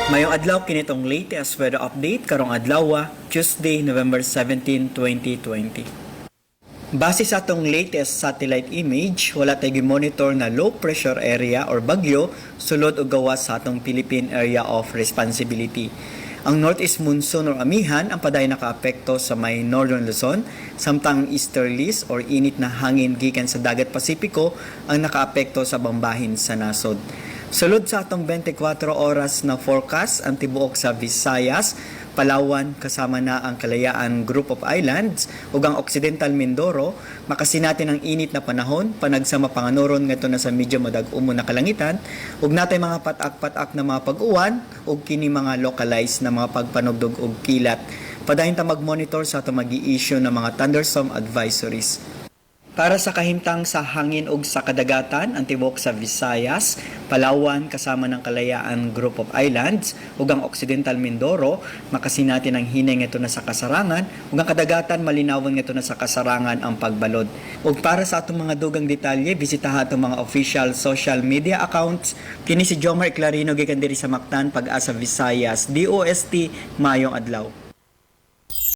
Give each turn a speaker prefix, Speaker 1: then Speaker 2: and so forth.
Speaker 1: Mayong adlaw, kini tong latest weather update karong adlaw, Tuesday, November 17, 2020. Base sa atong latest satellite image, wala tay monitor na low pressure area or bagyo sulod o gawas sa atong Philippine Area of Responsibility. Ang northeast monsoon or amihan ang padayon nakaapekto sa may Northern Luzon, samtang ang easterlies or init na hangin gikan sa Dagat Pasipiko ang nakaapekto sa bambahin sa nasod. Sulod sa atong 24 oras na forecast, ang tibuok sa Visayas, Palawan kasama na ang Kalayaan Group of Islands ug ang Occidental Mindoro makasinati ng init na panahon panagsama panganuron ngadto na sa medyo madag-umo na kalangitan ug natay mga patak-patak na mga pag-uwan ug kini mga localized na mga pagpanugdog og kilat. Padayon ta mag-monitor sa atong magi-issue ng mga thunderstorm advisories. Para sa kahimtang sa hangin ug sa kadagatan, ang tibuok sa Visayas, Palawan kasama ng Kalayaan Group of Islands ug ang Occidental Mindoro makasinati ng hinay ngadto na sa kasarangan ug ang kadagatan malinawon ngadto na sa kasarangan ang pagbalod. Ug para sa atong mga dugang detalye, bisitaha atong mga official social media accounts. Kini si Jomar Clarino gikan diri sa Mactan, Pag-asa Visayas, DOST, maayong adlaw.